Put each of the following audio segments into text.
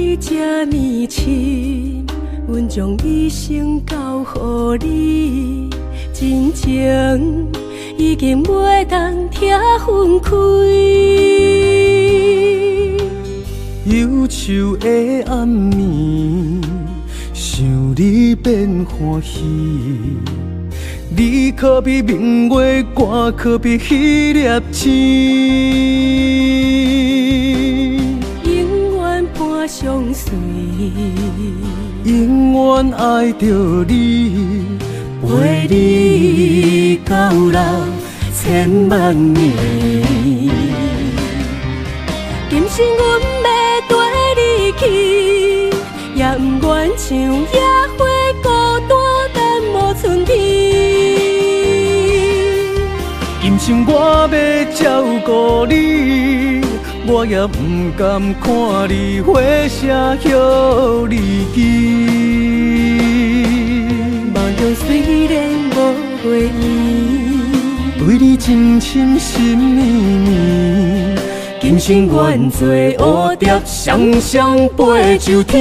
你這呢深，阮將一生交予你，真情已經袂當拆分開。憂愁的暗暝，想你變歡喜。你可比明月，我可比彼粒星。永遠伴相隨，永遠愛著你，陪你到老千萬年。今生阮欲綴你去，也毋願像野花孤單等無春天。今生我欲照顧你，我也毋甘看你花谢叶离枝。梦中虽然無月圆，對你情深心綿綿。今生願做蝴蝶，雙雙飛上天。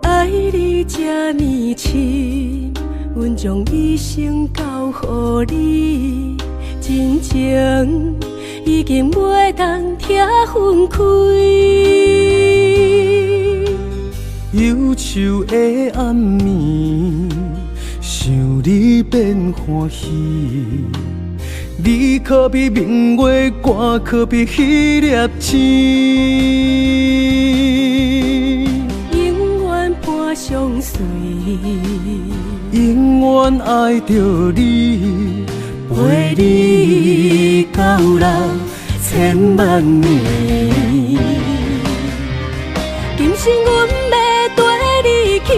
愛你這呢深，阮將一生交予你，真情已經袂當拆分開。憂愁的暗暝，想你變歡喜。你可比明月，我可比彼粒星。永遠伴相隨，永遠愛著你，陪你到老千萬年。今生阮欲綴你去，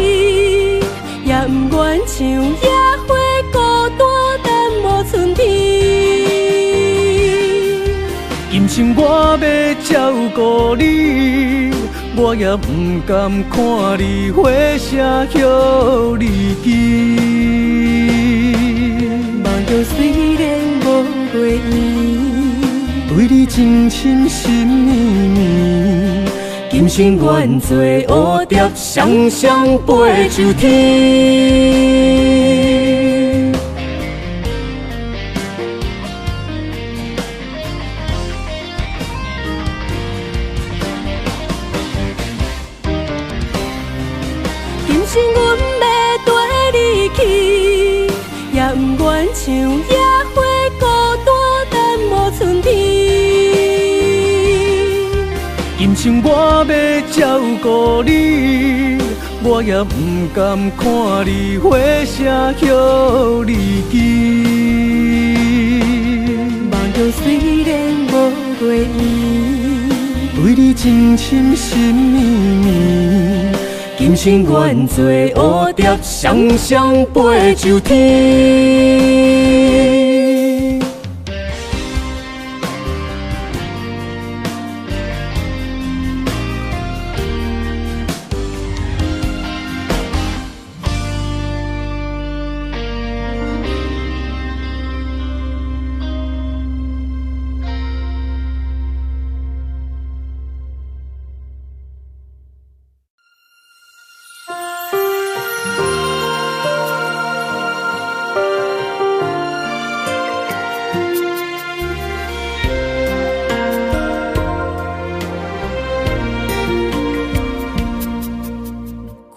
也毋願像野花孤單等無春天。今生我欲照顧你，我也毋甘看你花谢叶离枝。梦中虽然無月圆，對你情深心綿綿。今生願做蝴蝶，雙雙飛上天。今生阮欲綴你去，也毋願像野花孤單等無春天。今生我欲照顧你，我也毋甘看你花谢叶离枝。梦中虽然無月圆，對你情深心綿綿。今生願做蝴蝶，雙雙飛上天。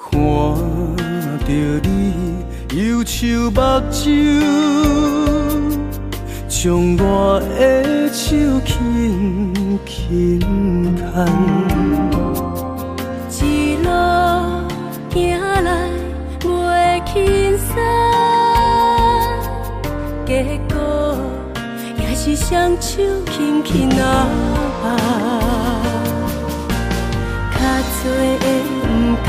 看著你憂愁目睭，將我的手輕輕牽。一路行來袂輕鬆，結果也是雙手輕輕握。較濟的毋甘，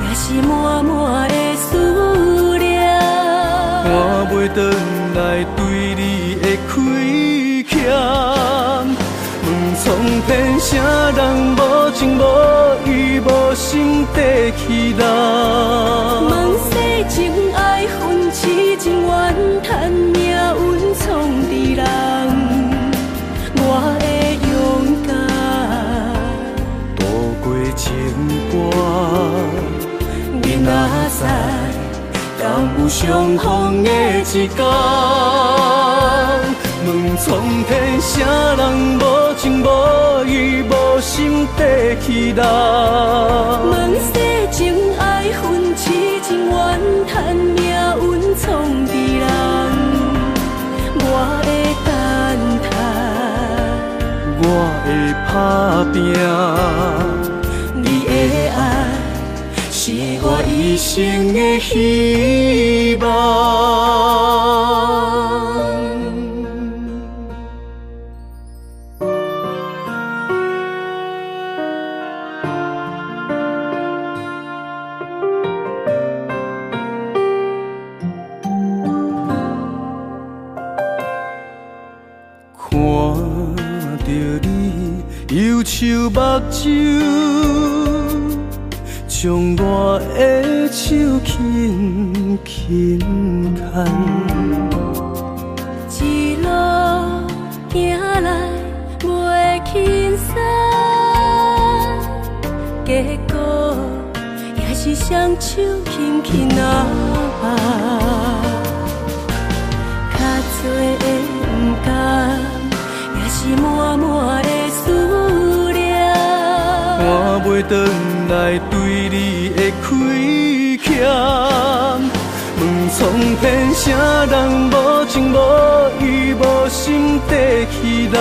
也是滿滿的思念。看袂轉來對你的虧欠，問蒼天天，啥人无情无义无心地欺人？问世情爱恨，痴情怨叹，命运创治人。我的勇敢，渡过情关，你若知，敢有相逢的一天？问苍天，啥人无情无义无心地欺人？问世情爱恨，痴情怨叹，命运创治人。我的等待，我的打拼，你的爱是我一生的希望。看著你忧愁目睭，将我的手轻轻牵，一路行来袂轻松，结果也是双手轻轻拿放，较济的不甘，也是满满的思念。看袂转来对你的亏欠，问苍天，啥人无情无义无心地欺人？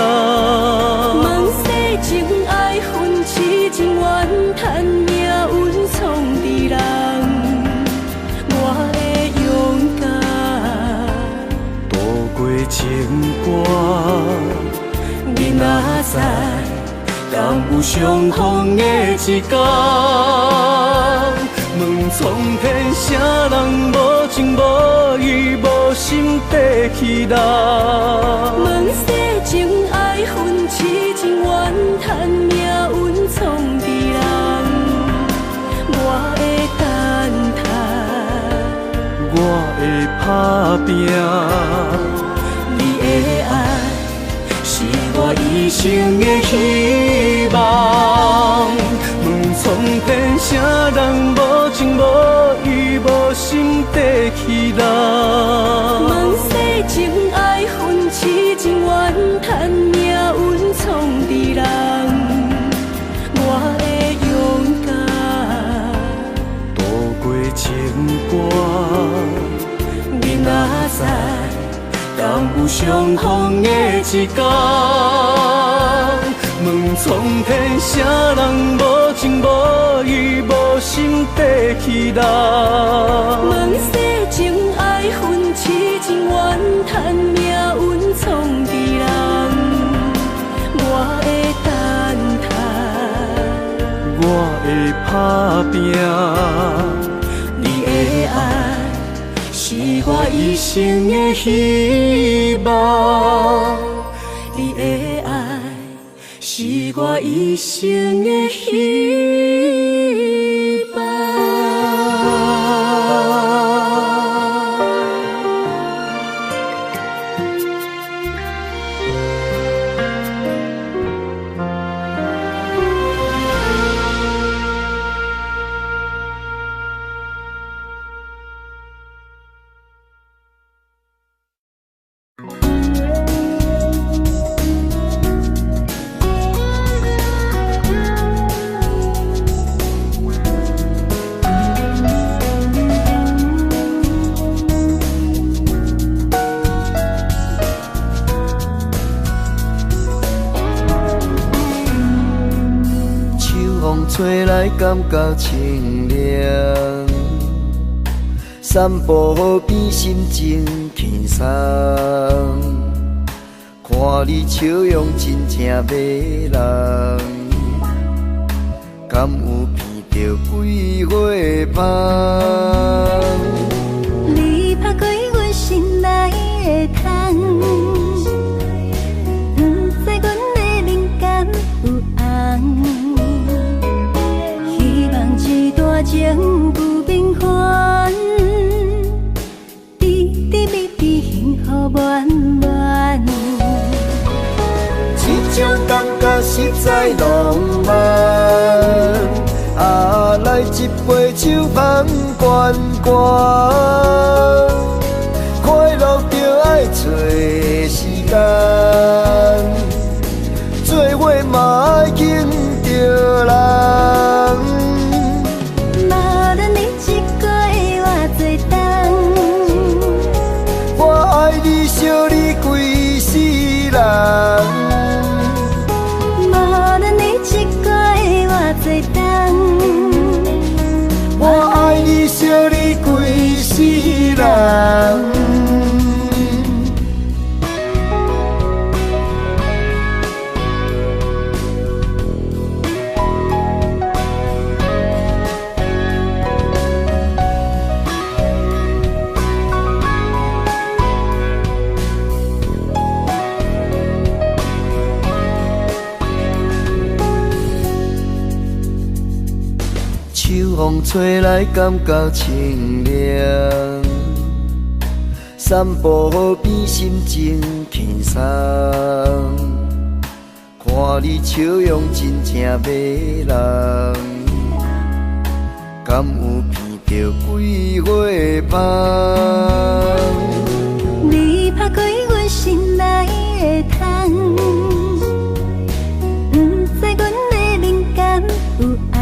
问世情爱恨，痴情怨叹，命运创治人。我的勇敢，渡过情关，你若知，敢有相逢的一天？问苍天，啥人无情无义无心地欺人？问世情爱恨，痴情怨叹，命运创治人。我的等待，我的打拼，你的爱是我一生的希望。问苍天，啥人无情无义无心地欺人？问世情爱恨，痴情怨叹，命运创治人。我的勇敢，渡过情关，你若知，敢有相逢的一天？问苍天，啥人无情无义无心地欺人？问世情爱恨，痴情怨叹，命运创治人。我的等待，我的打拼，你的爱是我一生的希望。你的爱是我一生的希望。吹来感觉清凉，散步河边心情轻松，看你笑容真正迷人，敢有闻著桂花香？你拍开阮心内的窗，不知阮的灵感有红。在浪漫。啊，來一杯酒放懸懸，快樂著愛揣時間，做伙嘛愛緊著人。無論你一個月偌濟冬，我愛你惜你規世人。無論你一個月偌濟冬，我愛你惜你規世人。秋風吹來，感覺清涼。散步河邊，心情輕鬆。看你笑容真正迷人，敢有闻著桂花香？你拍開阮心內的窗，不知阮的面敢有紅。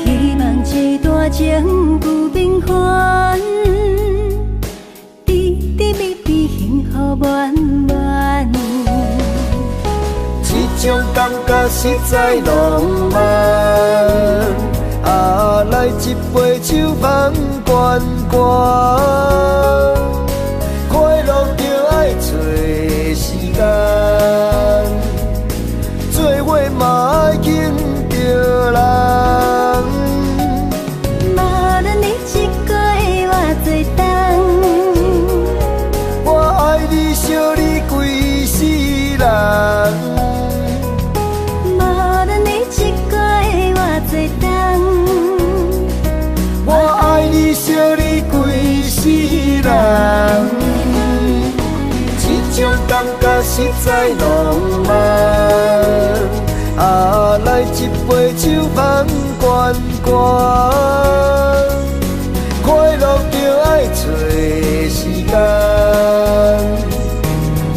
希望這段情不平凡，甜甜蜜蜜幸福滿滿。這種感覺實在浪漫。啊，來一杯酒放懸懸，快樂著愛揣時間，做伙嘛愛緊著人。無論你一個月偌濟冬，我愛你惜你規世人。無論你一個月偌濟冬，我愛你惜你規世人。這種感覺實在浪漫。啊，來一杯酒放懸懸，快樂著愛揣時間，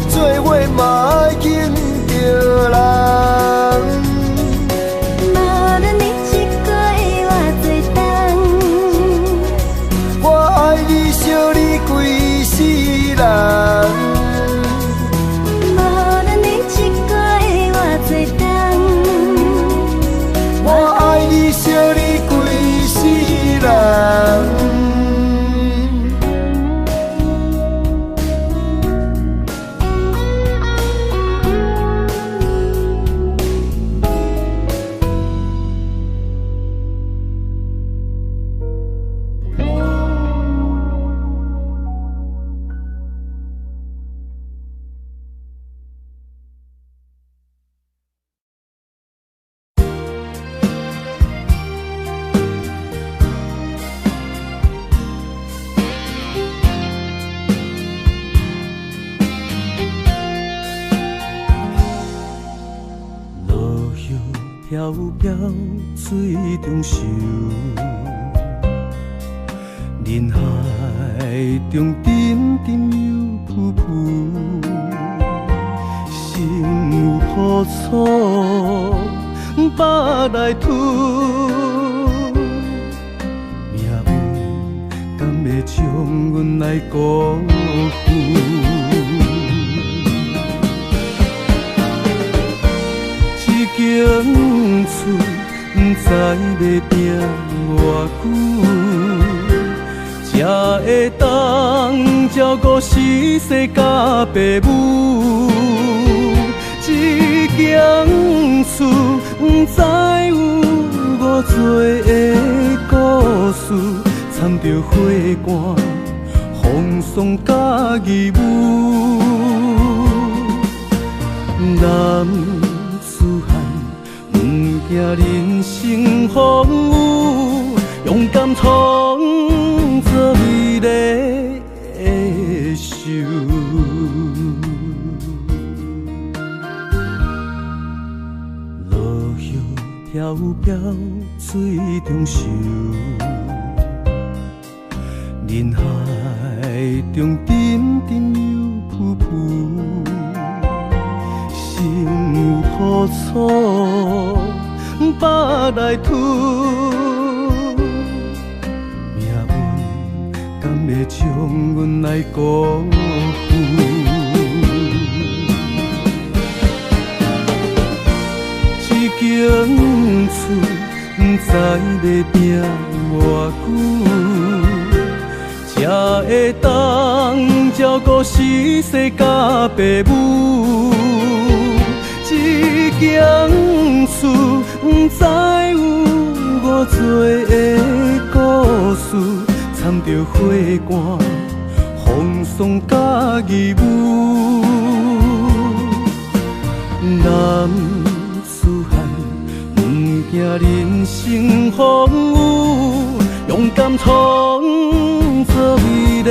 做伙嘛愛緊著人。無論你一個月偌濟冬，我愛你惜你規世人。無論你一個月偌濟冬，我愛你惜你規世人。落葉飄飄水中岫，人海中沉沉又浮浮，心有苦楚，腹內吐，命運敢會將阮來辜負？這間厝不知欲拼偌久，才會當照顧四世佮爸母。這間厝不知有偌濟的故事，掺著血汗、風霜佮義務。男子漢毋驚人生風雨，勇敢創造美麗的岫。飘飘水中岫，人海中沉沉又浮浮，心有苦楚腹内吐，命运敢会将阮来辜负？这间厝不知欲拼偌久，才会当照顾四世佮爸母。这间厝不知有偌济的故事，掺著血汗、风霜佮义务。男子汉不惊人生风雨，勇敢创造美丽的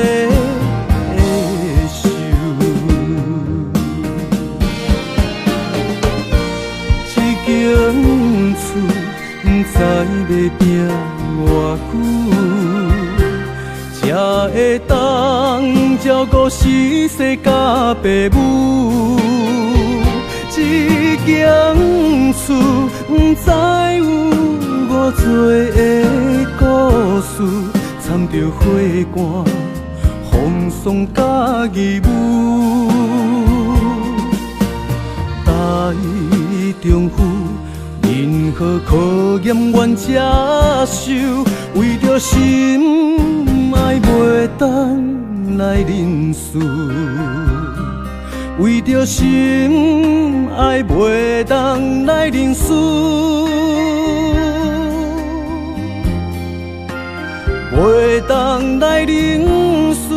秀。这间厝不知欲拼偌久，才会当照顾四世佮爸母。这间厝不知有偌济的故事，掺著血汗、风霜佮义务。台中府任何考验阮才受，为著心爱袂当来认输。为著心爱袂当来认输，袂当来认输。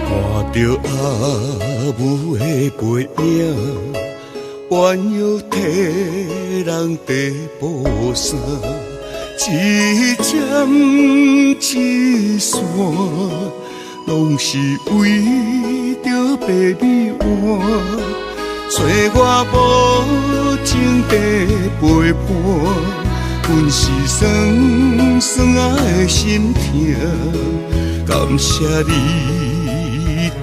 看著阿母的背影，弯腰替人缀布衫，一针一线，拢是为著白米碗。岁月无情地陪伴，阮是酸酸的心疼，感谢你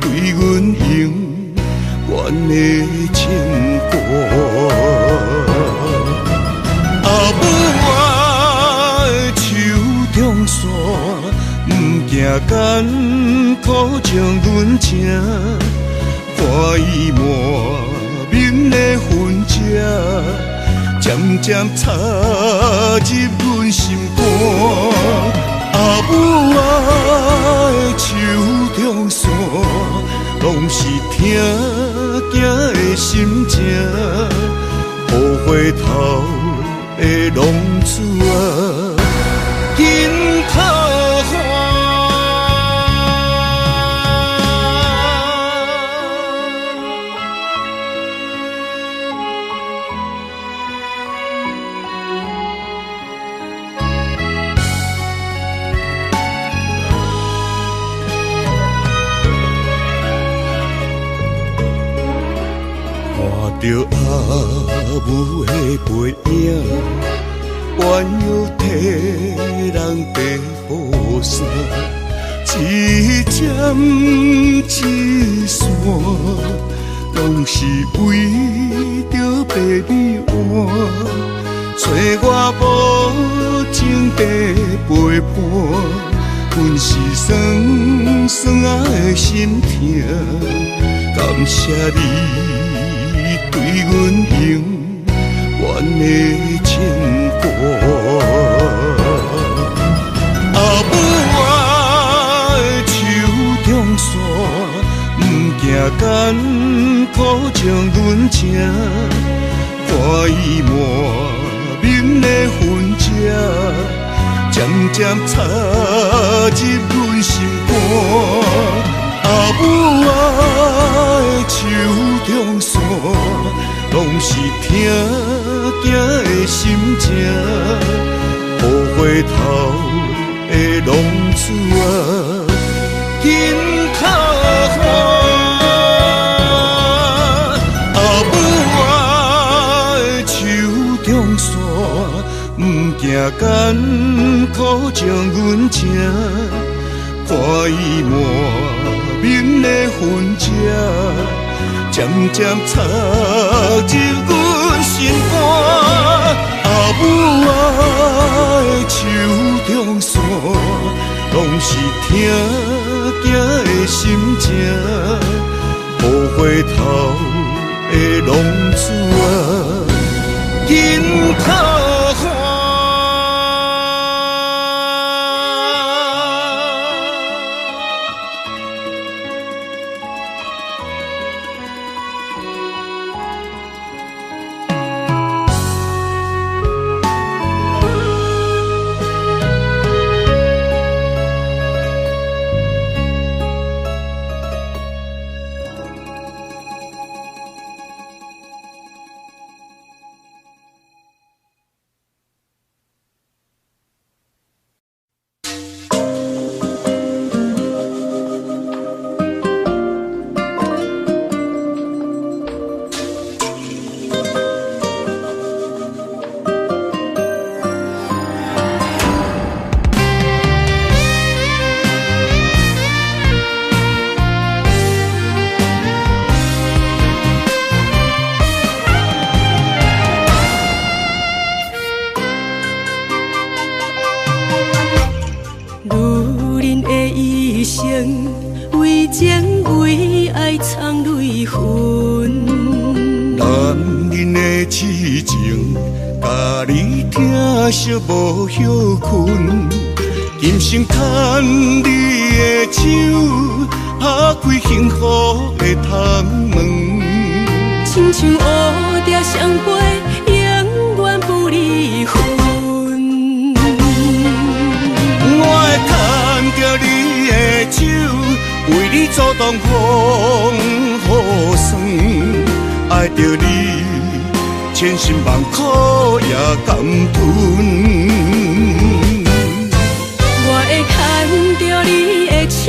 对阮永远的牵挂。阿母啊，手中线，不惊艰苦将阮请，看伊满面的痕迹，渐渐插入阮心肝。阿母啊，手中线，拢是疼囝的心情。乌花头的浪子啊，紧讨还。看著阿母的背影，弯腰替人缀布衫，一针一线，拢是为著白米碗。岁月无情地陪伴，阮是酸酸的心疼，感谢你对阮永远的牵挂。将阮情，看伊满面的痕迹，渐渐插入阮心肝。阿母啊的手中线，拢是疼囝的心情。乌花头的浪子啊，紧靠岸。阿母啊的手中线，毋惊艰苦将阮情，看伊满面的痕迹，渐渐插入阮心肝。阿母啊的手中线，拢是疼囝的心情。乌花头的浪子啊，紧靠岸。为情为爱藏泪痕。男人的痴情，共你疼惜无歇困，甘心牵你的手，拍开幸福的窗门。亲像乌蝶双飞，永远不离分。我会牵著你的手，为你阻挡风雨霜，爱著你，千辛万苦也甘吞。我会牵著你的手，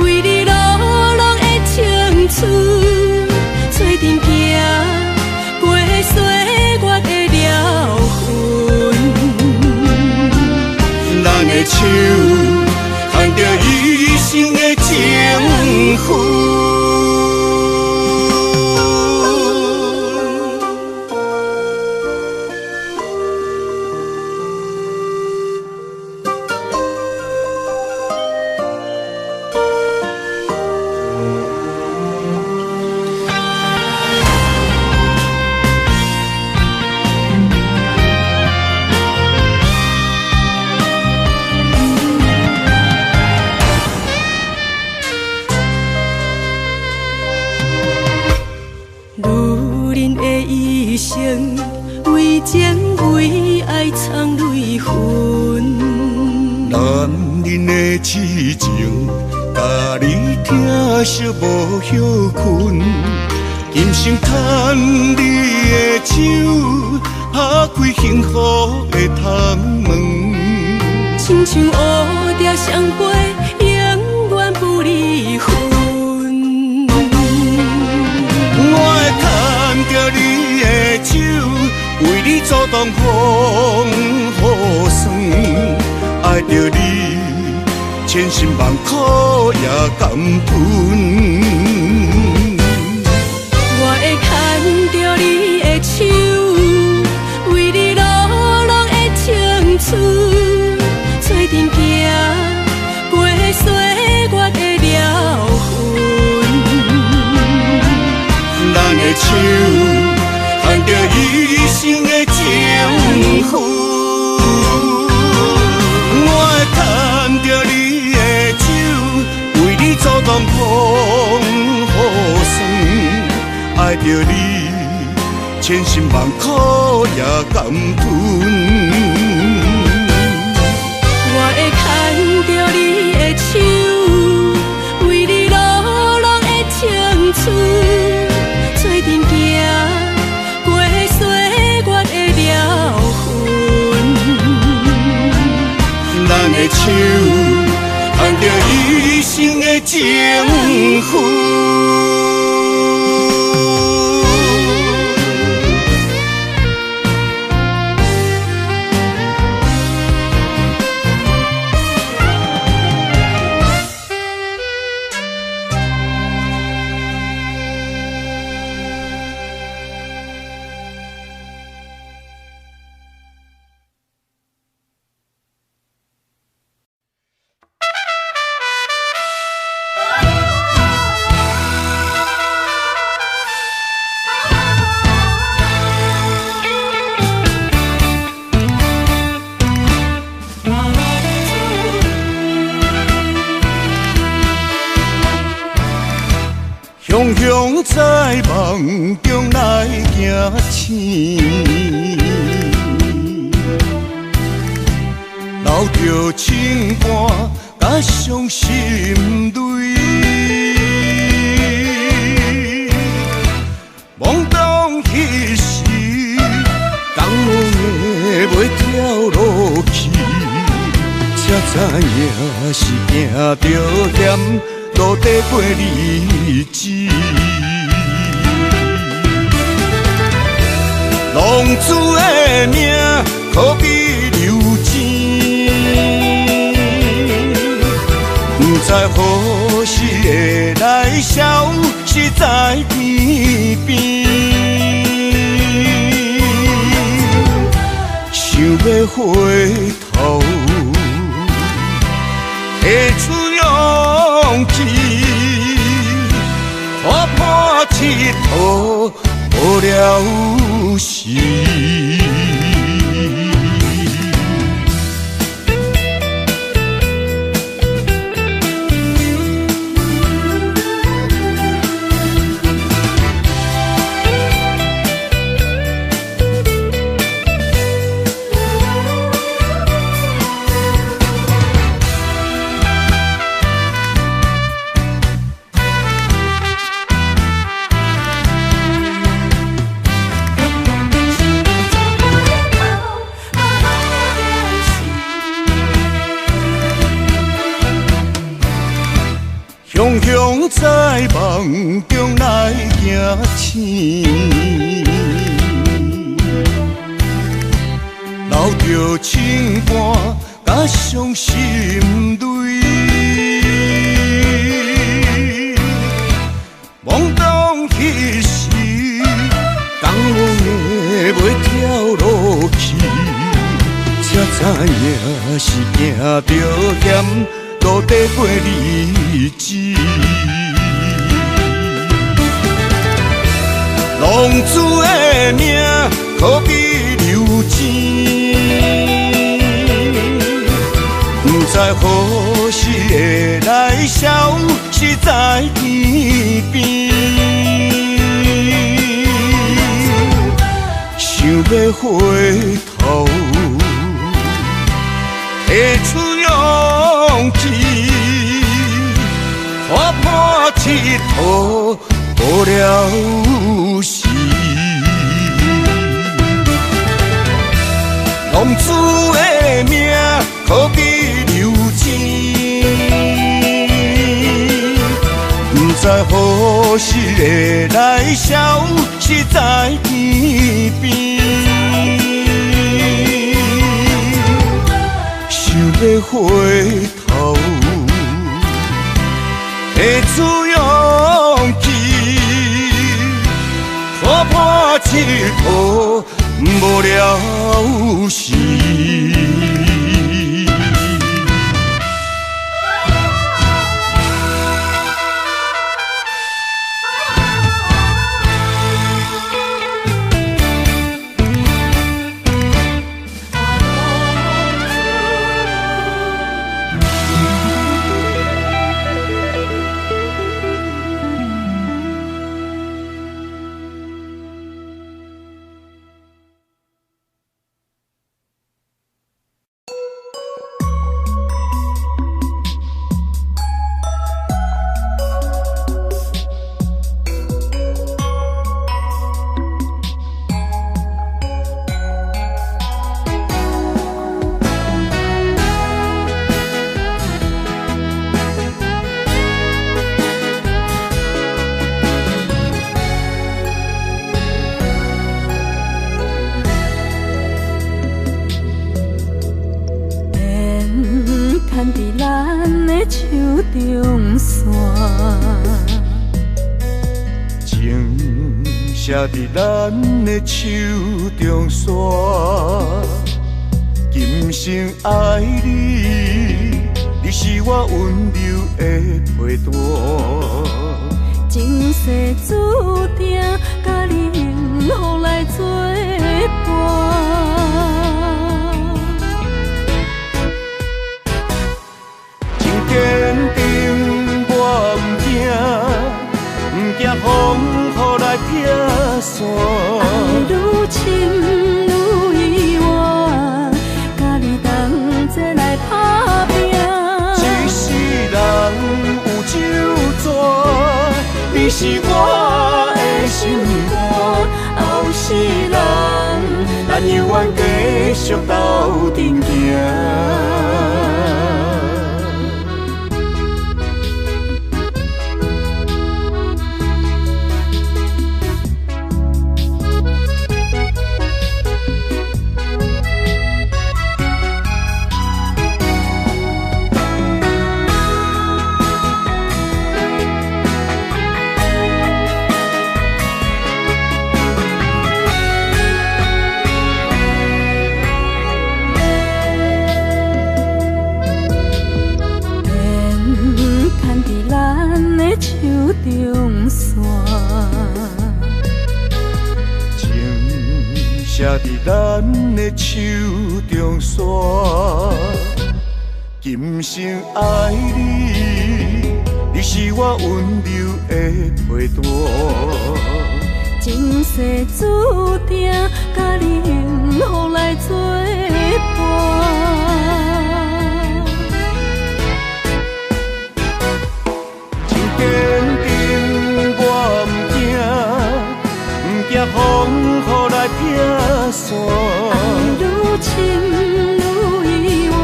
为你落落的青春，做阵行过岁月的疗痕。咱的手牵著一生的情分。一生为情为爱藏泪痕。男人的痴情，共你疼惜无歇困，甘心牵你的手，拍开幸福的窗门。亲像乌蝶双飞，永远不离分。我会牵著你的手，为你阻挡风雨霜，爱著你，千辛万苦也甘吞。我会牵著你的手，为你落落的青春，做阵行过岁月的疗痕。咱的手牵著一生的情分，我会牵著你的手，为你阻挡风雨霜，著你，千辛萬苦也甘吞。我會牽著你的手，為你落落的青春，做陣行過歲月的療痕。咱的手牽著一生的情分。雄雄在夢中來驚醒，流著清汗佮傷心淚。懵懂彼時，江的袂跳落去，才知影是驚著險。落地過日子，浪子的命可比流钱，不知何時會來消失在天邊。想欲回頭，提出勇氣，看破鐵途無了時。雄雄在夢中來驚醒，流著清汗佮傷心淚。懵懂彼時，江的袂跳落去，才知影是驚著險。落地過日子，浪子的命可比流錢，不知何時會來消失在天邊。想欲回頭，提出勇氣，看破鐵途無了時。浪子的命可比流錢，不知何時會來消失在天邊。想欲回頭，提出勇氣，看破鐵途無了時。的手中线。情写伫咱的手中线，今生爱你，你是我温柔的陪伴。前世注定，佮你幸福来作伴。真坚定，我毋惊，毋惊风雨来拆散。爱愈深愈意外，佮你同齐来打拼。一世人有酒泉，你是我的心肝。后世人，咱永远继续斗阵行。手中线，情写伫咱的手中线，今生爱你，你是我温柔的陪伴。前世注定，佮你幸福来作伴。坚定，我毋惊，毋惊风雨来拆散。爱愈深愈意外，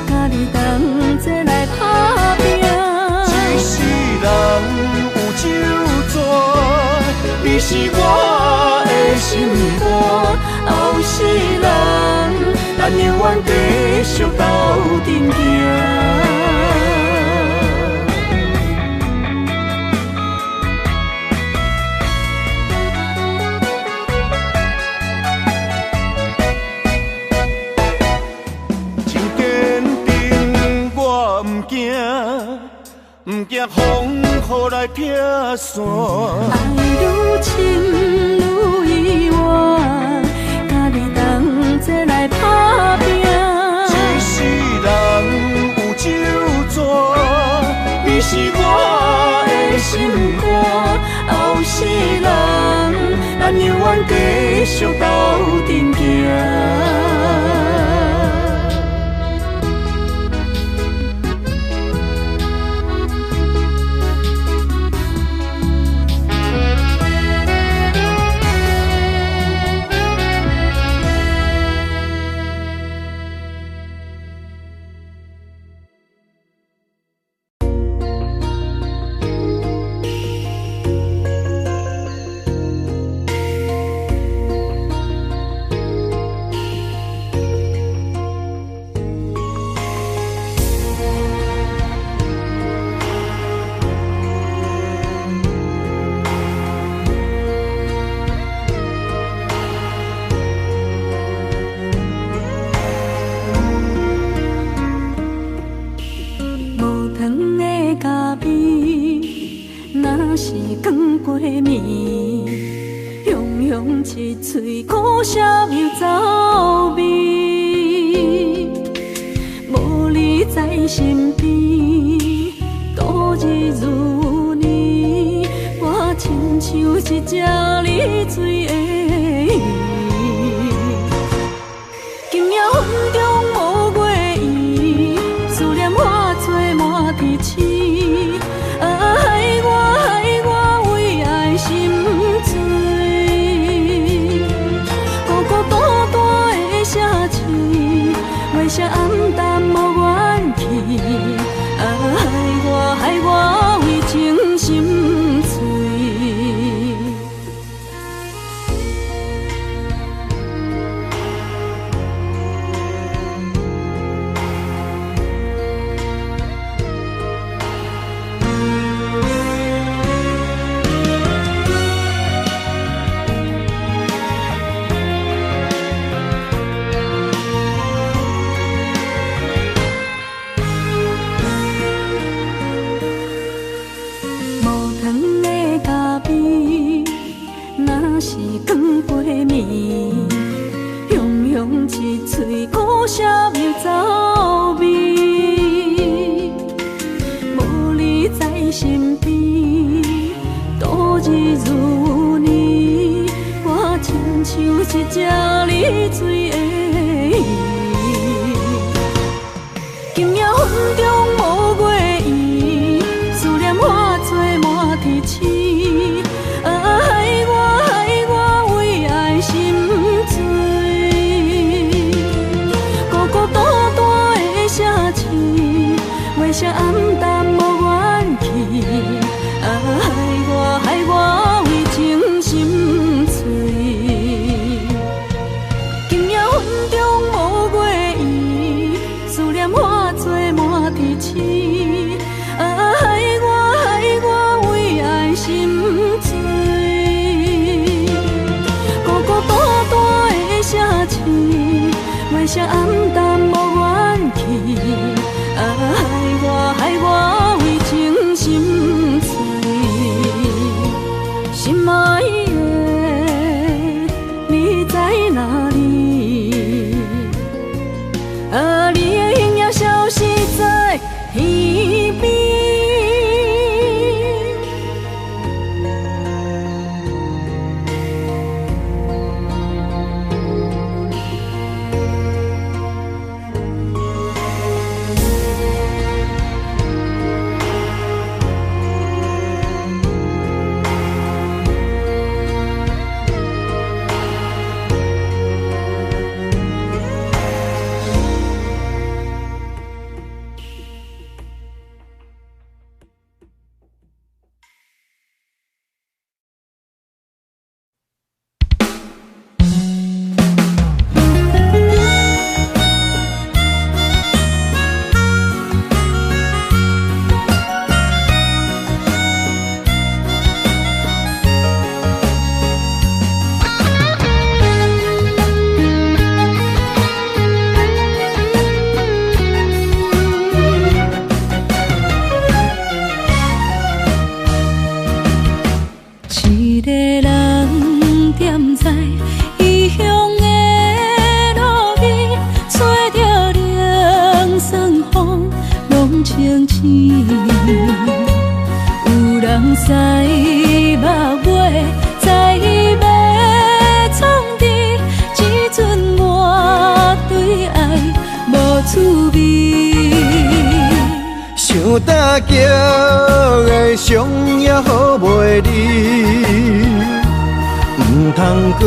佮你同齐来打拼。一世人有酒泉，你是我的心肝。后世人，咱永远继续斗阵行。毋惊风雨来拆散。爱愈深愈意外，佮你同齐来打拼。一世人有酒泉，你是我的心肝。后世人，咱永远继续斗阵行。一喙苦涩又走味，无你在身边，度日如年，我亲像一只离水的鱼。今夜风中无月圆，思念化作满地刺，啊，害我害我为爱心醉。孤孤单单的城市，月色暗淡无元气，啊，害我害我为情心碎。暝，雄雄一喙苦涩又走味，無你在身邊，度日如年，我親像一隻溺水的魚。今夜雲中無月圓，思念化作滿天星。啊，害我害我為愛心醉，孤孤單單的城市，月色暗淡無遠去。啊，害我害我為情心碎。今夜雲中無月圓，思念化作滿天星。啊，害我害我為愛心醉，孤孤單單的城市，月色暗淡無遠去。啊，害我害我為情心碎，心愛的你在哪裡？啊，你的影影消失在天邊。一個人踮在異鄉的路邊，吹著冷霜風，攏清醒。有人驶目尾，知欲創治，這陣我對愛無趣味。想打擊的傷也好袂离，毋通阁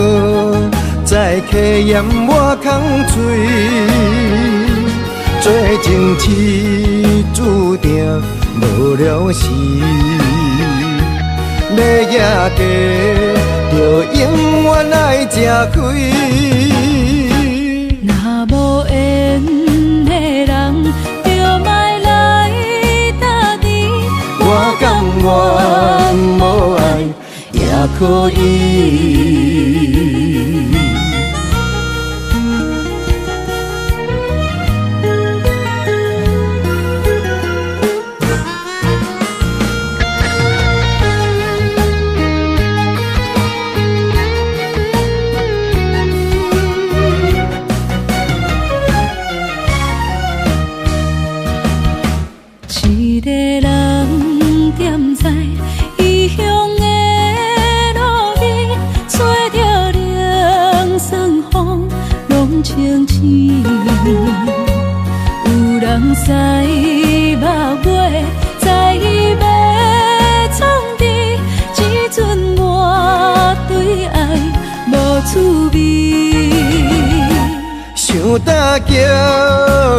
再客盐我空喙，做情痴注定无了时，欲行过就永远爱食亏。若無緣的人，就莫來搭甜。我甘願無愛也可以。一個人踮在異鄉的路邊，吹著冷霜風，攏清醒。有人驶目尾，知欲創治，這陣我對愛無趣味。想打擊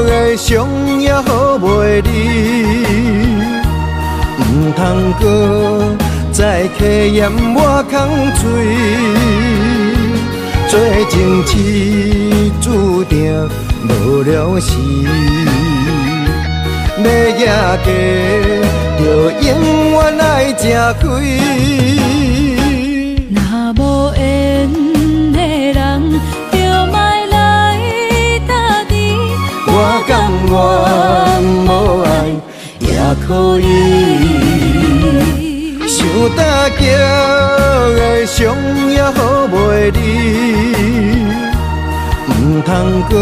的傷也好袂离，毋通阁再客盐我空喙，做情痴注定无了时，欲行过就永远爱食亏。若無緣的人，就莫來搭甜。我甘願無愛也可以，想打擊的伤也好袂离，毋通阁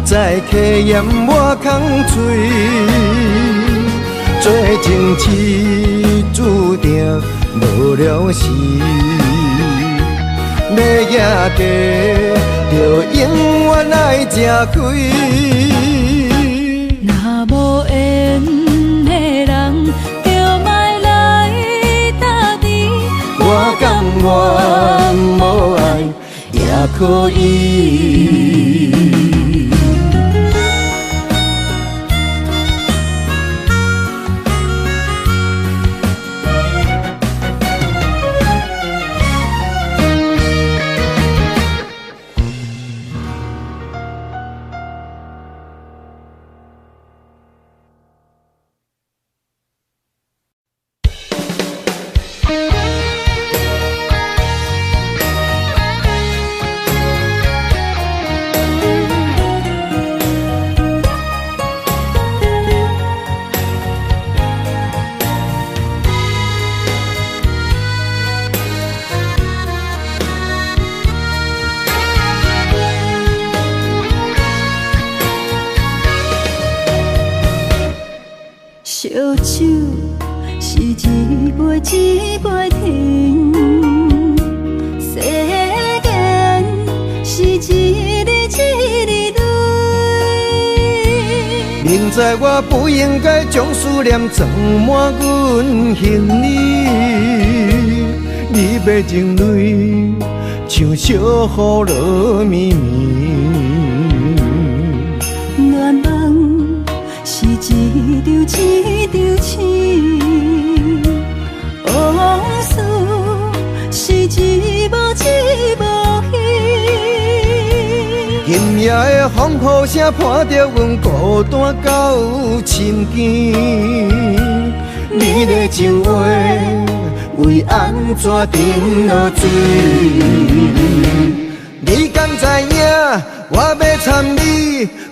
再客盐我空喙，做情痴注定无了时，欲行过就永远爱食亏。若无缘的人，就莫来搭甜。我甘愿无爱也可以。烧酒是一杯一杯停，世间是一日一日累。明知我不应该将思念装满阮行李，你欲情泪像小雨落暝暝。愿望是一场一场醒，往事是一幕一幕戏。今夜的风雨声伴著阮孤单到深更，你的情话为按怎沉落水？你敢知影我欲参你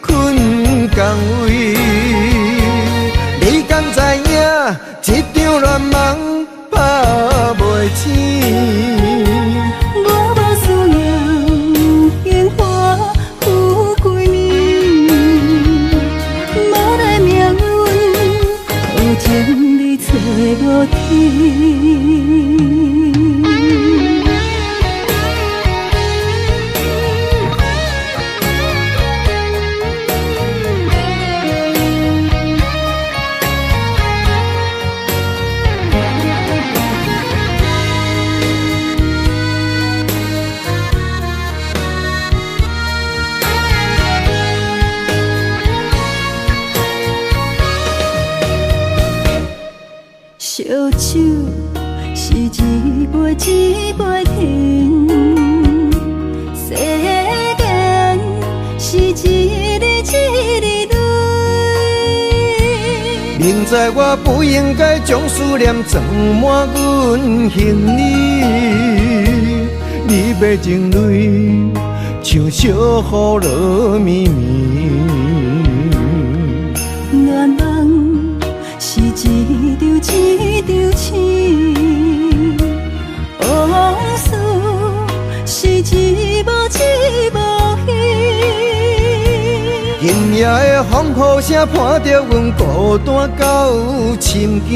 困仝位？你敢知影这场恋梦拍袂醒？我无需要荣华富贵名，无奈命运予情你找无天。烧酒是一杯一杯停，世间是一日一日累。明知我不应该将思念装满阮行李，你欲情泪像小雨落暝暝。愿望是一场一场醒，往事是一幕一幕戏。今夜的风雨声伴著阮孤单到深更，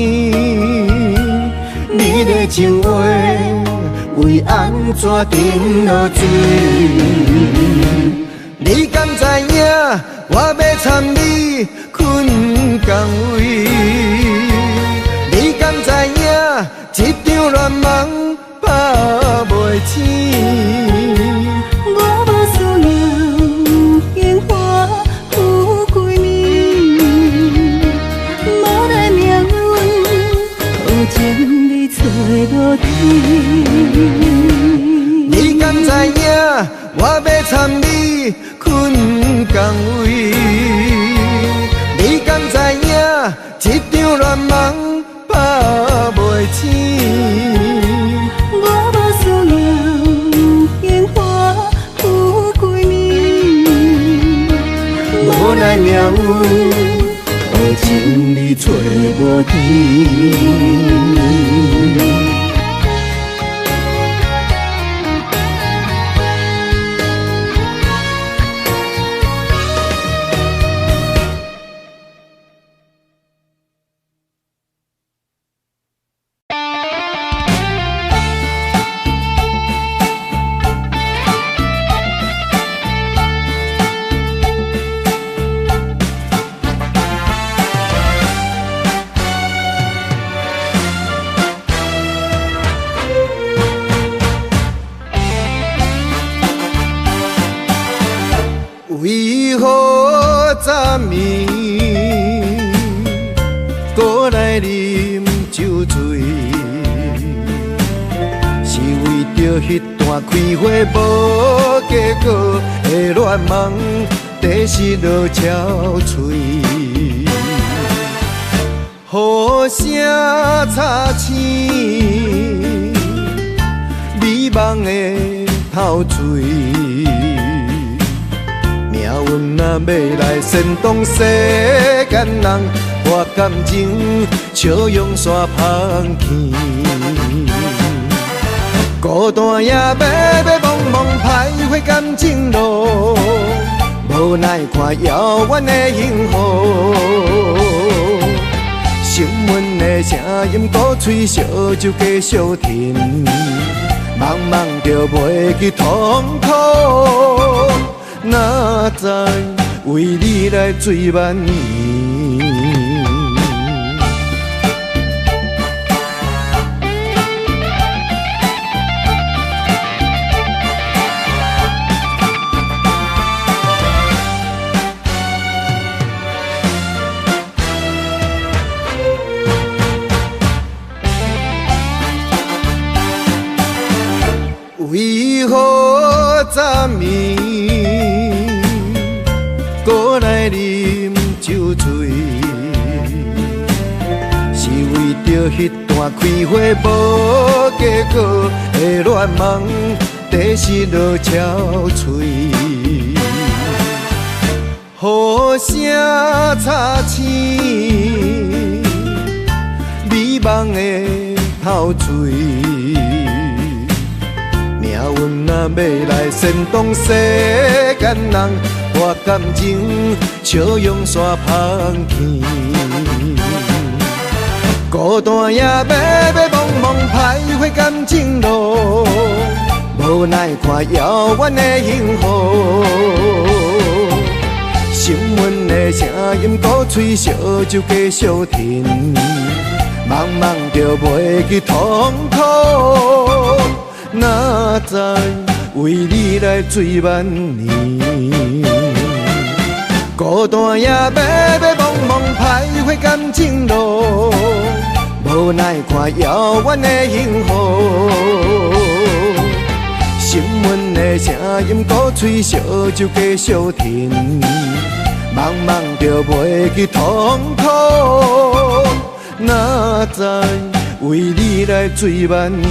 你的情话为按怎沉落水？你敢知影我欲参你困仝位？你敢知影这场恋梦拍袂醒？我无需要荣华富贵名，无奈命运予情你找无天。你敢知影我欲参你困仝位？你敢知影这场恋梦拍袂醒？我无需要荣华富贵名，无奈命运予情你找无天。為何昨暝閣來啉酒醉？是為著彼段開花無結果的戀夢，在失落憔悴。雨聲吵醒美夢的透水。命運若欲來煽動世間人，我感情笑容煞芳去。孤單夜迷迷濛濛歹花感情路，無奈看遙遠的幸福。新聞的聲音鼓吹燒酒繼續停，茫茫著袂記痛苦。哪知為你來醉萬年。為何昨暝閣來啉酒醉？是為著彼段開花無結果的戀夢，在失落憔悴。雨聲吵醒美夢的透水。命運若欲來煽動世間人，我感情笑容煞芳去。孤單夜迷迷濛濛歹花感情路，無奈看遙遠的幸福。新聞的聲音鼓吹燒酒繼續停，茫茫著袂記痛苦。哪知為你來醉萬年，孤單夜迷迷濛濛歹花感情路，無奈看遙遠的幸福。新聞的聲音鼓吹燒酒繼續停，茫茫著袂記痛苦。哪知為你來醉萬年。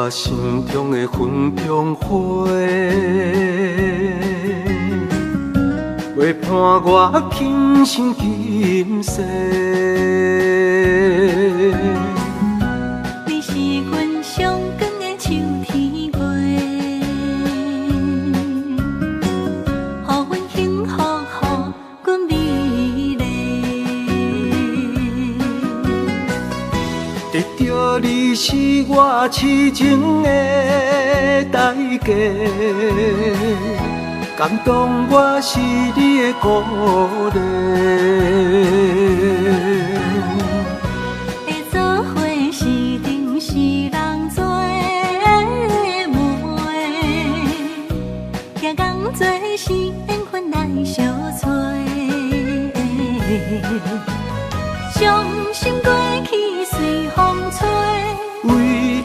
心中的云中花，陪伴我今生今世。你是阮上光的秋天月，予阮幸福，予阮美丽。得到你是我痴情的代价，感动我是你的鼓励。会做伙是阵是人做媒，行仝做是缘分来相催。伤心过去随风吹，为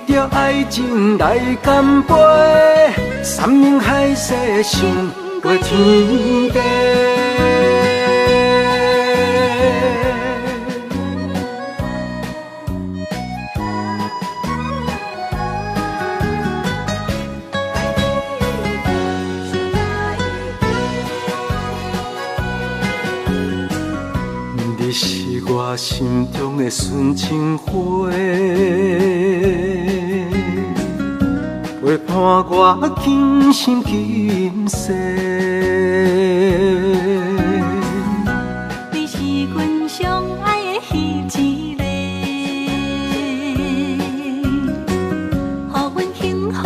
著爱情来干杯，山盟海誓心過天地。你是我心中的纯情花，陪伴我今生今世。你是阮上爱的彼一个，予阮幸福，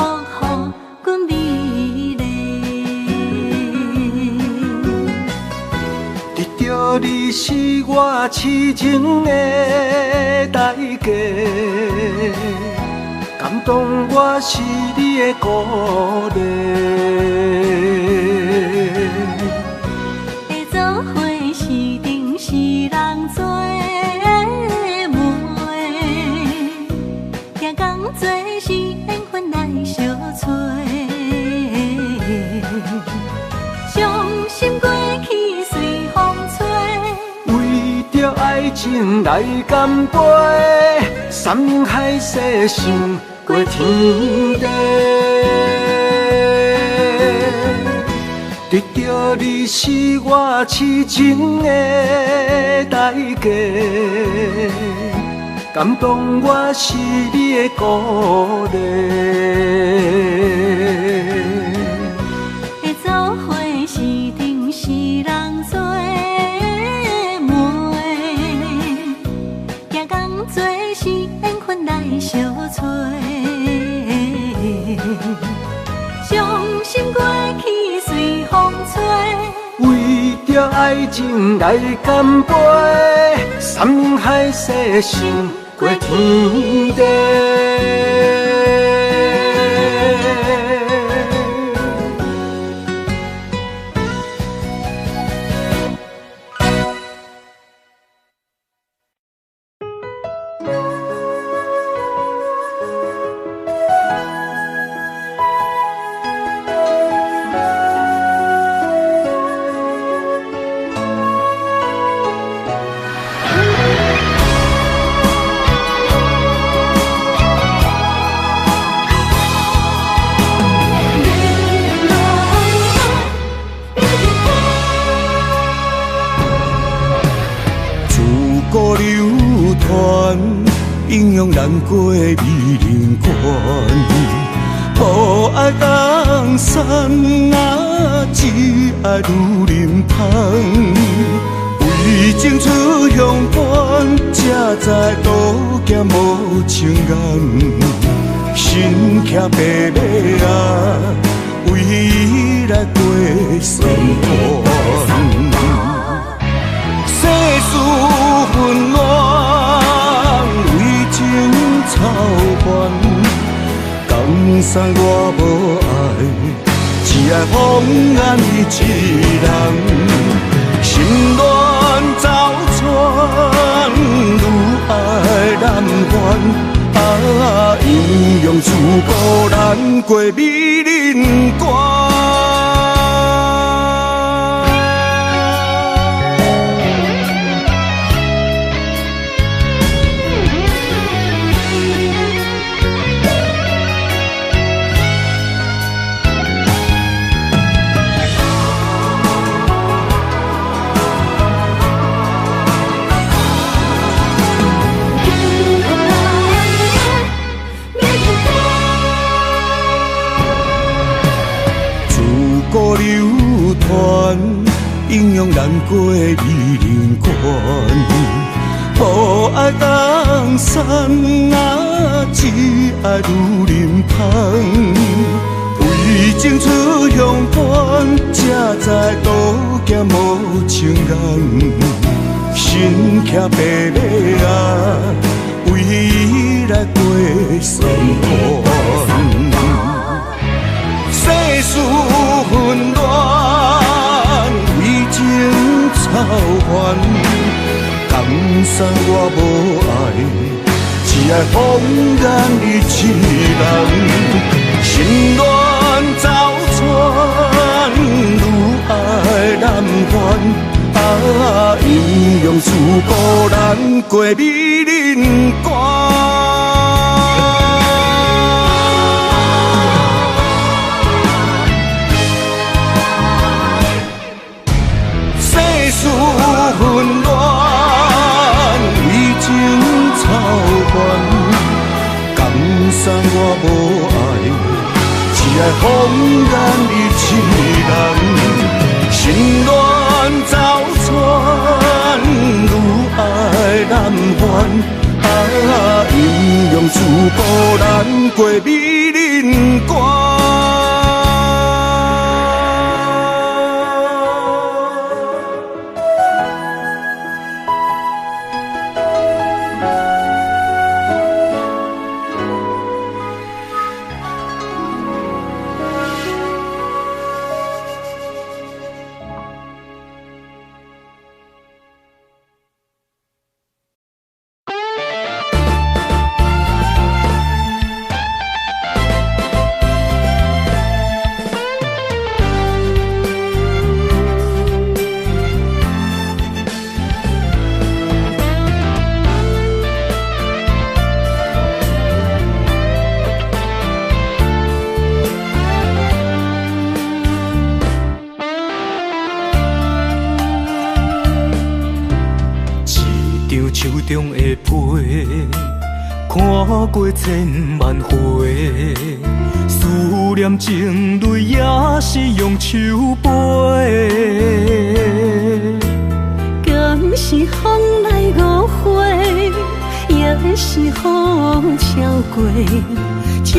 予阮美丽。得著你是我痴情的代价，感动我是你的鼓励。会做伙是阵是人做媒，行仝做是缘分来相揣。伤心过去随风吹，为著爱情来干杯，山盟海誓胜过天地。得著你是我痴情的代价，感动我是你的鼓励。会做伙是阵是人做媒，行仝做是缘分来相揣。伤心过去随风吹，为著爱情来干杯，山盟海誓胜过天地。影响难过美人关，无爱江山啊，只爱女人芳。为情出乡关，才知刀剑无情眼。身骑白马啊，为伊来过三关。世事纷乱。草原，江山我无爱，只爱红颜伊一人。心乱走窜，愈爱难还。啊，英勇自古难过美人关。英勇难过美人关，无爱江山啊，只爱女人芳。为情出乡关，才知刀剑无情眼。身骑白马啊，为伊来过三关。世事纷乱。情草原，江山我无爱，只爱红颜伊一人。心乱走窜，愈陰陽師孤難過美人關。世事纷乱，为情操烦，江山我无爱，只爱风干一人。心乱走窜，愈爱难还。啊，阴阳师孤难过美人关。过千万回，思念情泪也是用手背。敢是风来误会，也是雨超过，将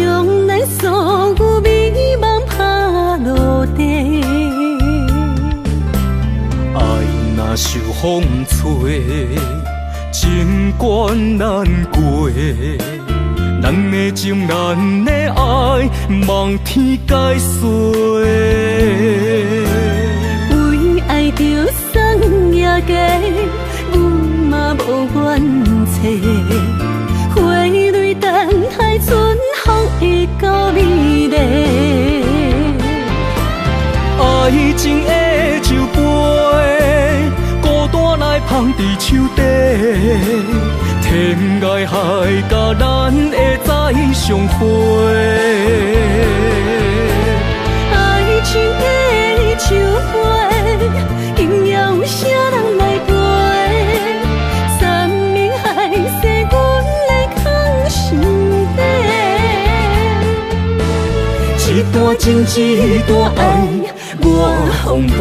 咱所有美梦拍落地。爱若受风吹，情关难过。咱的情，咱的爱，望天解说。为爱著送也假，阮嘛无怨嗟。花蕊等待春风会够美丽。爱情的酒杯，孤单来捧伫手底。天涯海角，咱会再相会。爱情的酒杯，今夜有啥人来陪？山盟海誓，阮来藏心底。一段情，一段爱，我奉陪。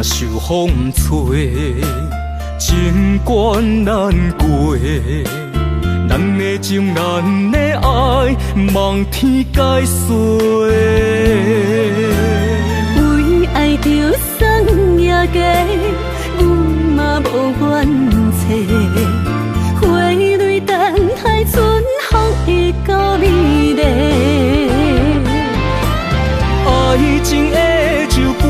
受风吹，情关难过。咱的情，咱的爱，望天解说。为爱著送也假，阮嘛无怨嗟。花蕊等待春风会够美丽。爱情的酒杯，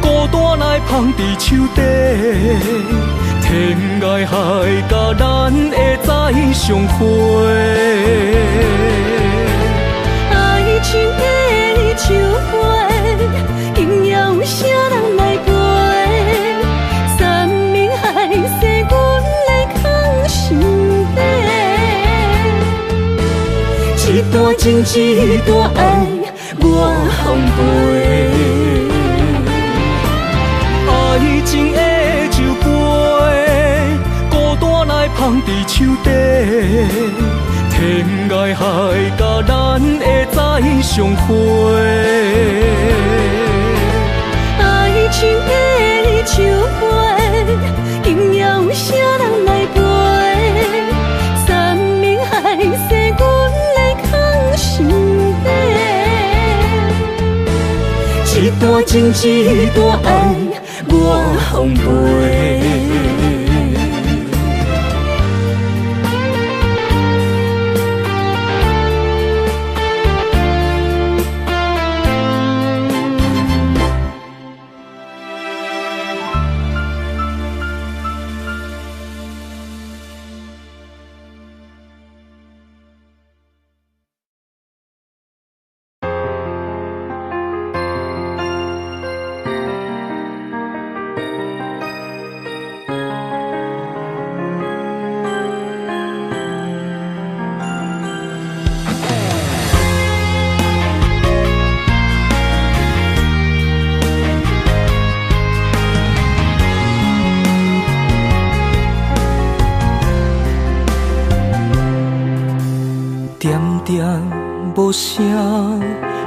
孤单来捧伫手底，天涯海角，咱会再相会。爱情的酒杯，今夜有啥人来陪？山盟海誓，阮来藏心底。一段情，一段爱，我奉陪。爱情的酒杯，孤单来捧伫手底，天涯海角，咱会再相会。爱情的酒杯，今夜有啥人来陪？山盟海誓，阮来藏心底。一段情，一段爱，我奉陪。無聲，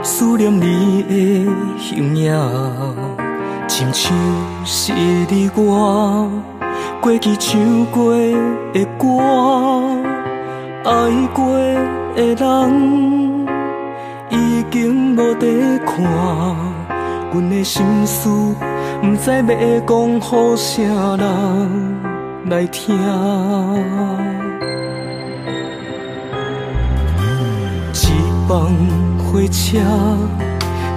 思念你的形影，親像是你我過去唱過的歌，愛過的人已經無在看，阮的心事毋知欲講予啥人來聽。一班火車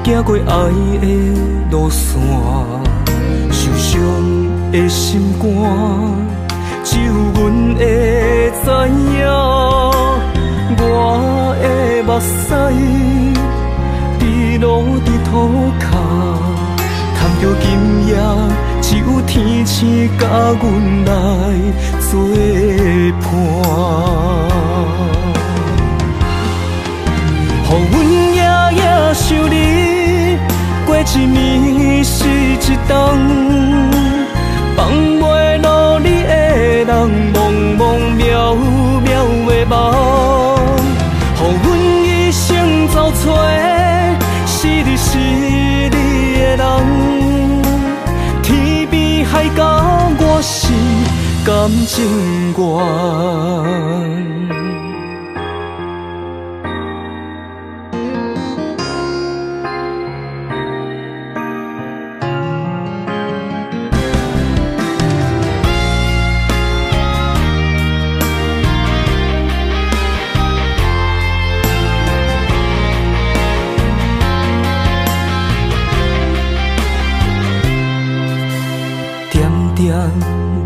行過愛的路線，受傷的心肝，只有阮會知影。我的目屎滴落伫塗跤，趁著今夜只有天星佮阮來作伴。予阮夜夜想你，過一暝是一冬，放袂落你的人，茫茫渺渺的夢。予阮一生走找，是你是你的人，天邊海角，我是甘情願。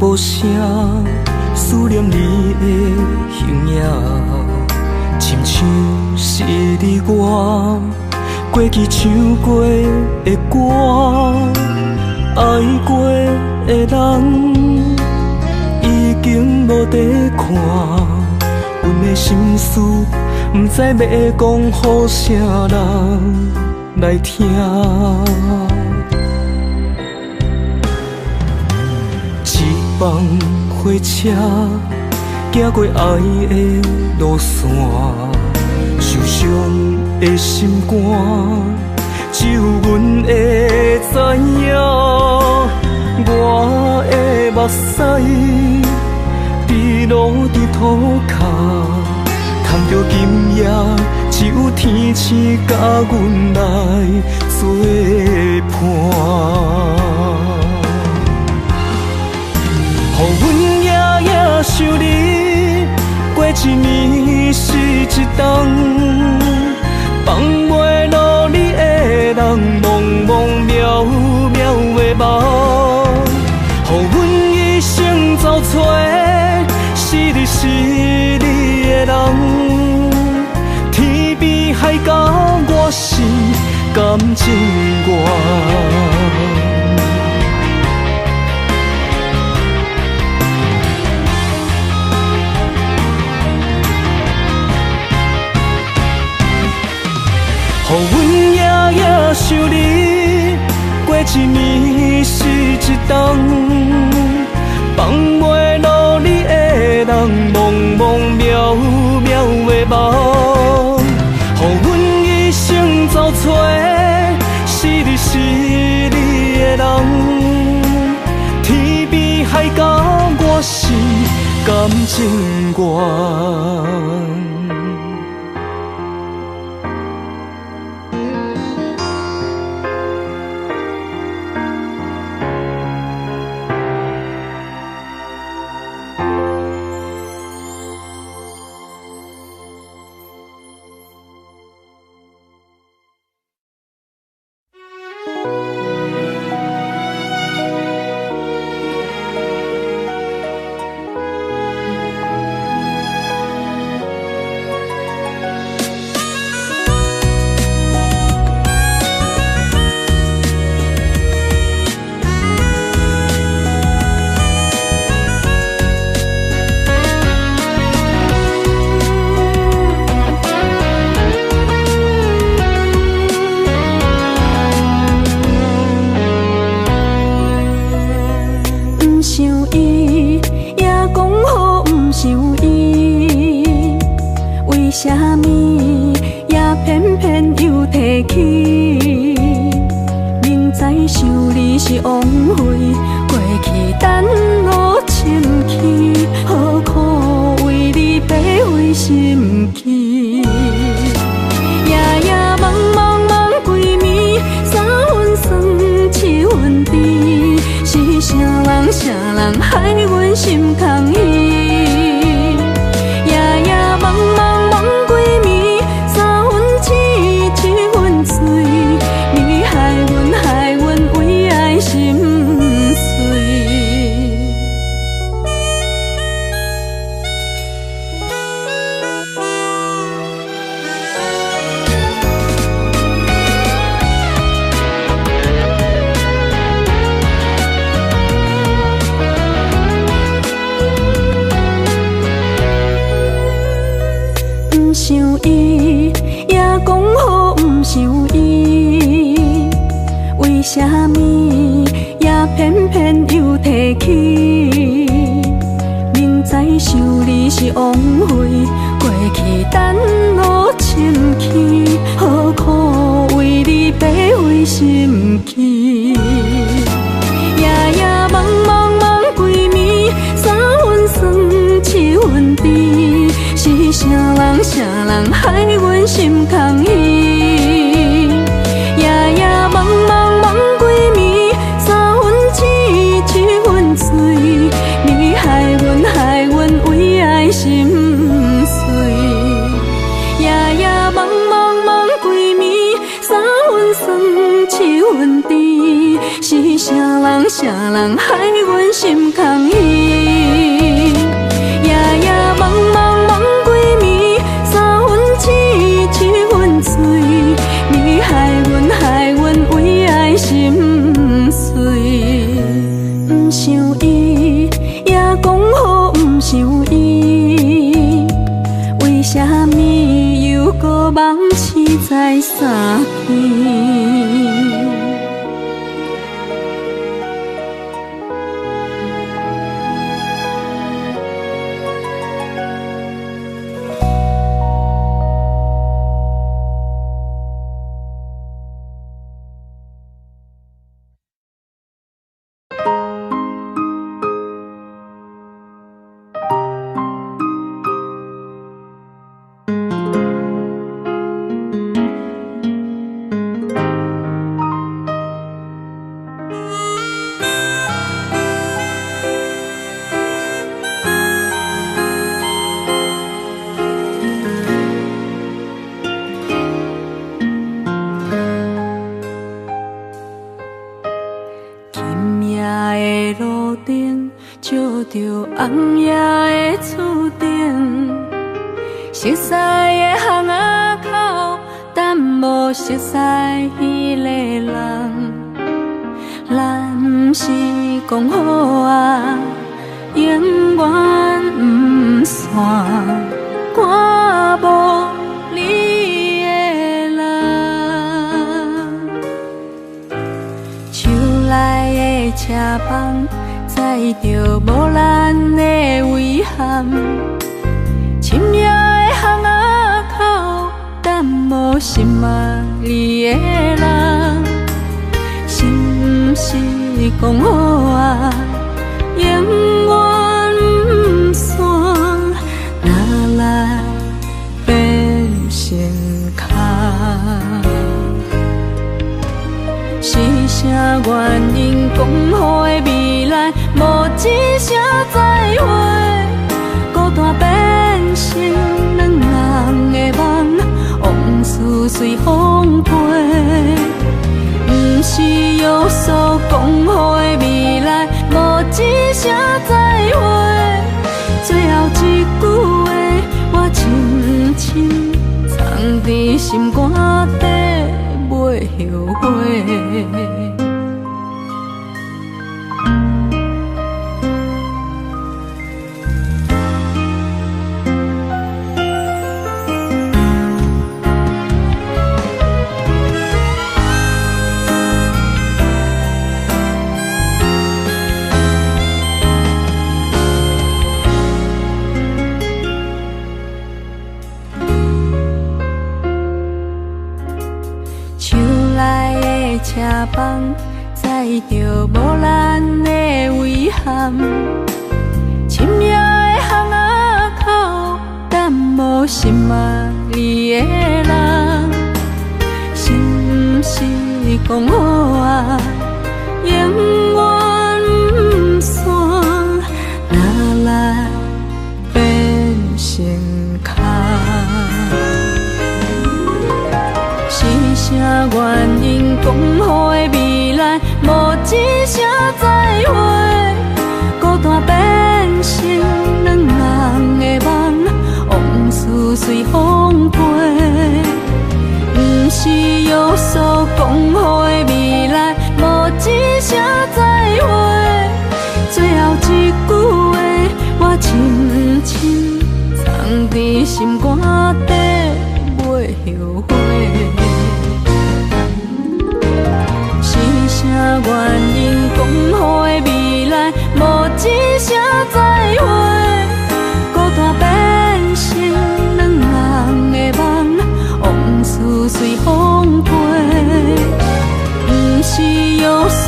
無聲，思念你的形影，親像是你我過去唱過的歌，愛過的人已經無在看，阮的心事毋知欲講予啥人來聽。一班火車行過愛的路線，受傷的心肝，只有阮會知影。我的目屎滴落伫塗跤，趁著今夜只有天星佮阮來作伴。予阮夜夜想你，過一暝是一冬，放袂落你的人，茫茫渺渺的夢。予阮一生走找，是你是你的人，天邊海角，我是甘情願。予阮夜夜想你，過一暝是一冬，放袂落你的人，茫茫渺渺的夢。予阮一生走找，是你是你的人，天邊海角，我是甘情願。提起，明知想你是枉费，过去等雨深去，何苦为你白费心机？夜夜梦梦梦规暝，三分酸，七分甜，是啥人啥人害阮心空虚？夜夜梦梦梦规暝，三分痴，七分醉，你害阮害阮为爱心碎。毋想伊，也講好毋想伊，為啥物也偏偏又提起？明知想你是枉費，過去等雨深去，何苦為你白費心機？夜夜夢夢夢規暝，三分酸，七分甜，是啥人啥人害阮心空虛？夜夜夢夢夢規暝，三分痴，七分醉，你害阮害阮為愛心碎。夜夜夢夢夢規暝，三分酸，七分甜，是啥人啥人害阮心空虛？夜夜夢夢夢規暝，三分痴，七分醉，你害阮害阮為愛心碎。毋想伊，也講好毋想伊，為啥物又閣夢醒再三更？照红叶的厝顶，熟似的巷仔口，等无熟似彼个人。咱毋是講好啊，永遠毋散，看無你的人。树内的车房，载著无咱的遗憾，深夜的巷仔口，等无心爱你的人，是毋是講好啊，永遠毋散，哪來變成空？是啥原因講好的未來，無一聲再會，孤單變成兩人的夢，往事隨風飛。毋是約束講好的未來，無一聲再會，最後一句話，我深深藏佇心肝底，袂後悔。车房，载著无咱的遗憾。深夜的巷仔口，等无心爱的人，是毋是讲好啊，永远不散，哪来变成空？是啥原因讲好的未来，无一声再会，孤单变成两人的梦，往事随风飞。不是约束讲好的未来，无一声再会，最后一句话，我深深藏伫心肝底，袂后悔。是啥原因讲好的未来，无一声再会，孤单变成两人的梦，往事随风飞。不是约束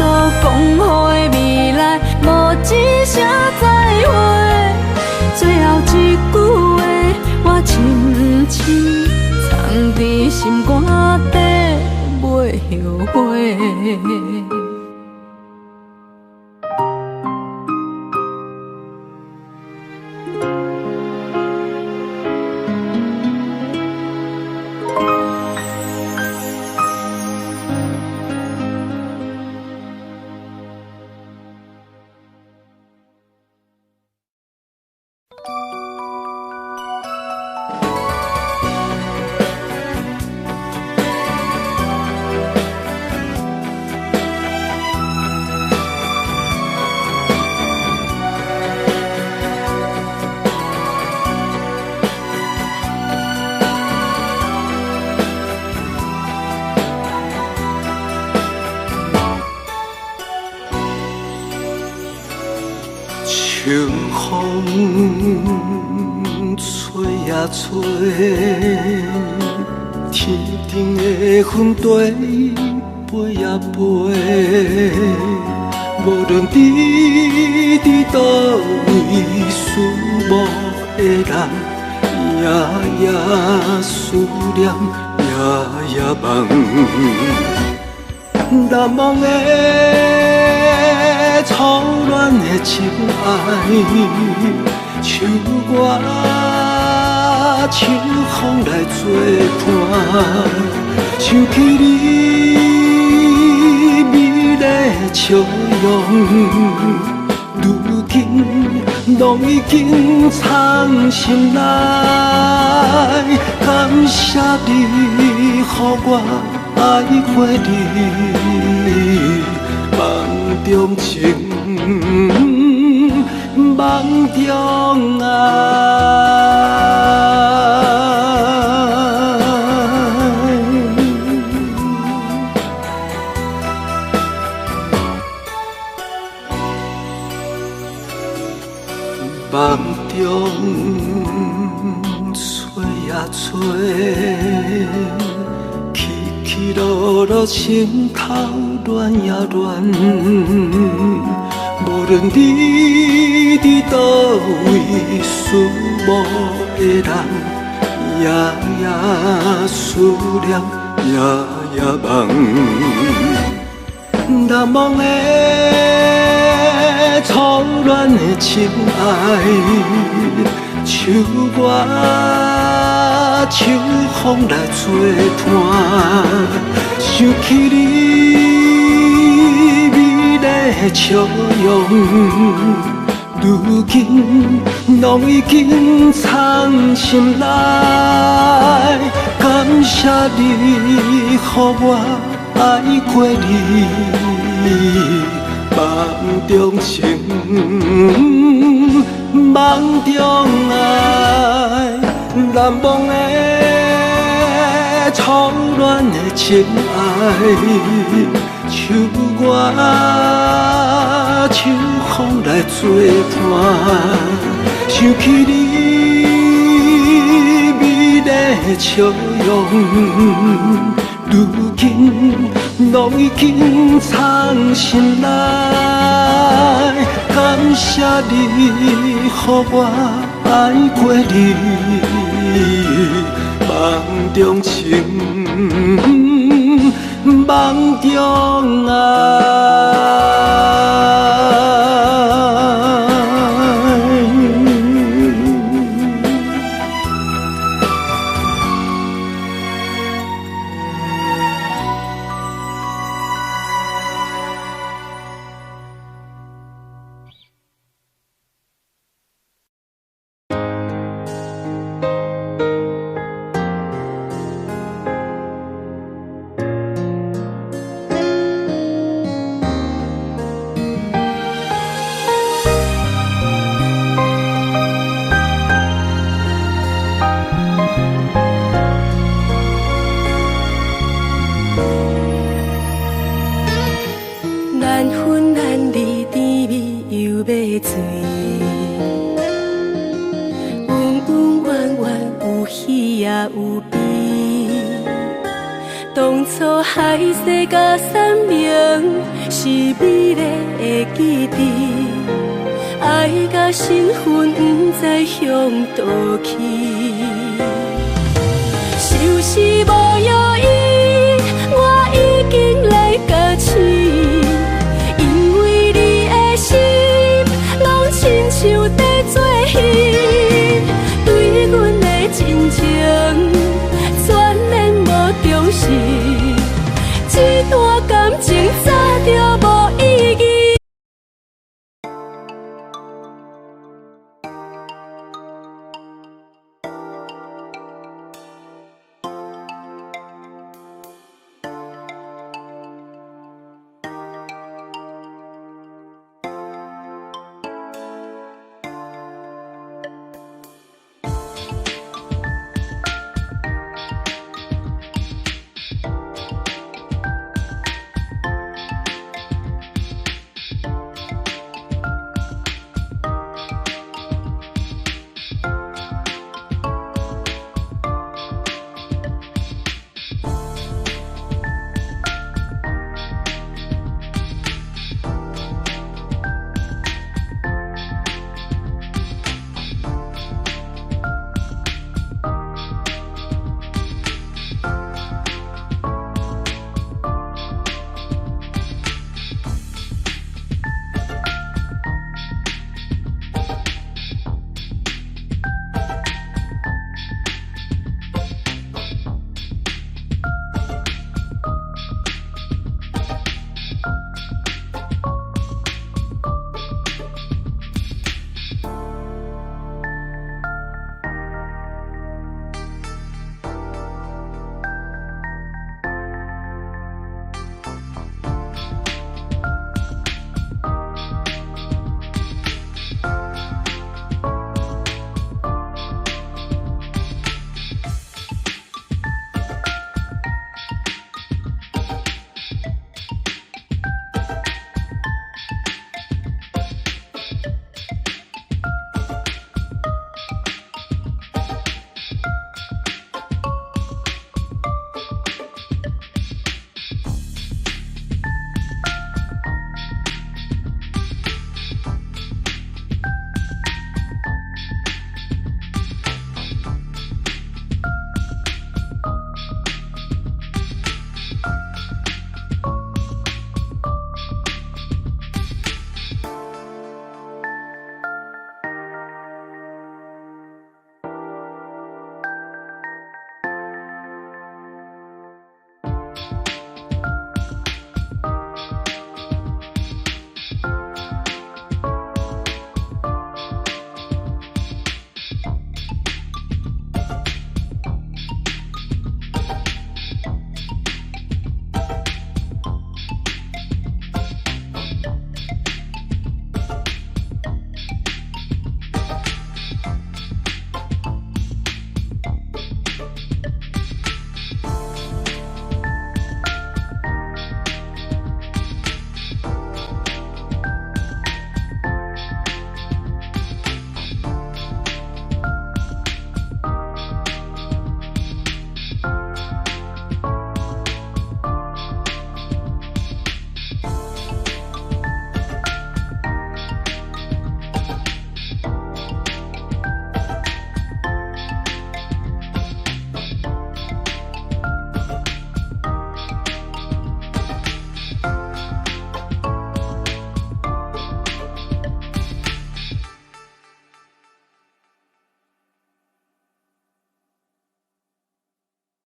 讲好的未来，无一声再会，最后一句话，我深深藏伫心肝底，袂后悔。秋风吹呀吹，天顶的云朵飞呀飞，无论伫佗位思慕的人，夜夜思念，夜夜梦，难忘的初恋的情爱，像我秋风来作伴，想起你美丽的笑容，如今拢已经藏心内。感谢你，予我爱过你。梦中情，梦中爱。梦中吹呀吹，起起落落，心头乱呀乱。无论你伫佗位思慕的人，夜夜思念，夜夜梦。难忘的初恋的情爱，像我秋风来作伴，想起你美丽的笑容，如今拢已经藏心内。感谢你，予我爱过你。梦中情，梦中爱，难忘的初恋的情爱，像我秋风来作伴，想起你美丽的笑容，如今拢拢已经藏心内。感谢你，予我爱过你，梦中情，梦中爱。难分难离，甜蜜又欲醉，恩恩怨怨有喜也有悲。当初海誓佮山盟是美丽的记忆，爱佮身份不知向佗去，相思无药医，我已经来到试。因为你的心拢亲像在做戏，对阮的真情全然无重视，这段感情早就